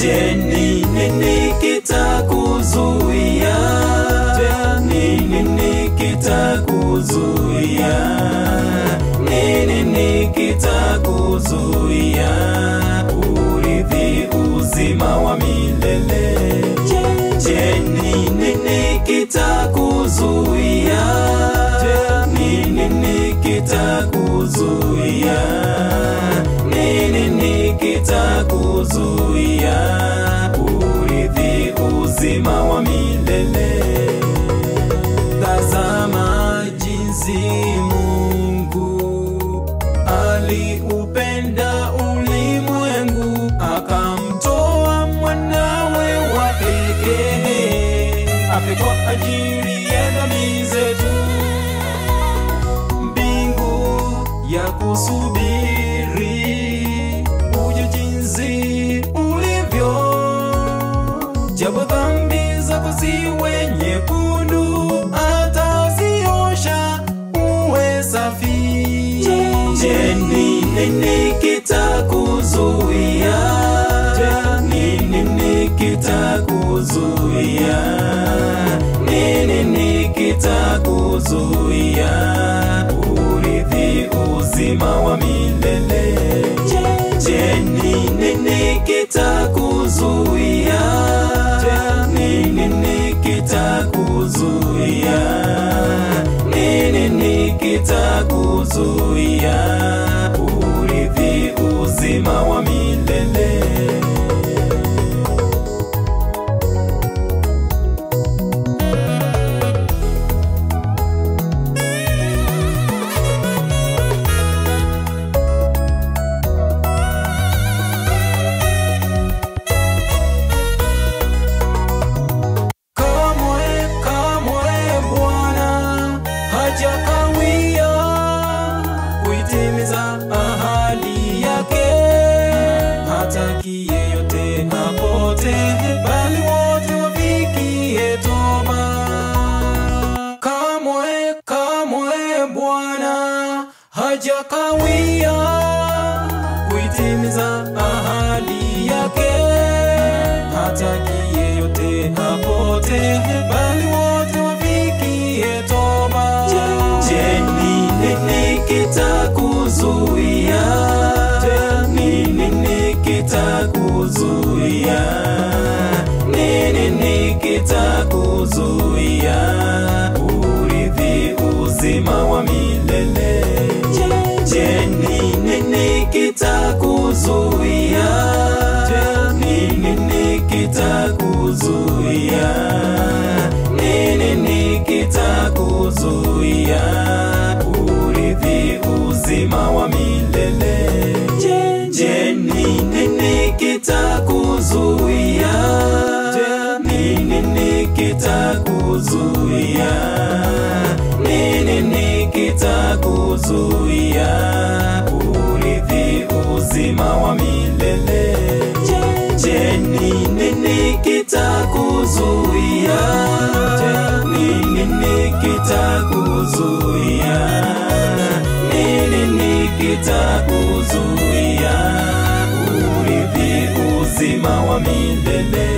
Je, ni nini kitakuzuia? Je, ni nini kitakuzuia? Ni nini kitakuzuia urithi uzima wa milele? Je, ni nini kitakuzuia? Je, ni nini kitakuzuia? Ni nini kitakuzuia urithi uzima wa milele? Tazama jinsi Mungu aliupenda ulimwengu, akamtoa mwanawe wa pekee afe kwa ajili ya dhambi zetu. Mbingu ya kusubiri uje jinsi ulivyo, japo dhambi zako ziwe nyekundu, ataziosha uwe safi. Je, ni nini kitakuzuia? Je, ni nini kitakuzuia? Ni nini kitakuzuia urithi uzima wa milele? Je, ni nini kitakuzuia? Je, ni nini kitakuzuia? Ni nini kitakuzuia urithi uzima wa milele? Kamwe, kamwe Bwana hajakawia kuitimiza ahadi yake. Hataki yeyote apotee, bali wote wafikie toba. Kamwe, kamwe Bwana hajakawia kuitimiza ahadi yake. Hataki yeyote apotee, bali wote wafikie toba. Je, ni nini kitakuzuia? Je, ni nini kitakuzuia? Ni nini kitakuzuia urithi uzima wa milele? Je, ni nini kitakuzuia? Je, ni nini kitakuzuia? Ni nini kitakuzuia urithi uzima wa milele? Je, ni nini kitakuzuia? Je, ni nini kitakuzuia? Ni nini kitakuzuia urithi uzima wa milele? Je, ni nini kitakuzuia? Je, ni nini kitakuzuia? Ni nini kitakuzuia urithi uzima wa milele?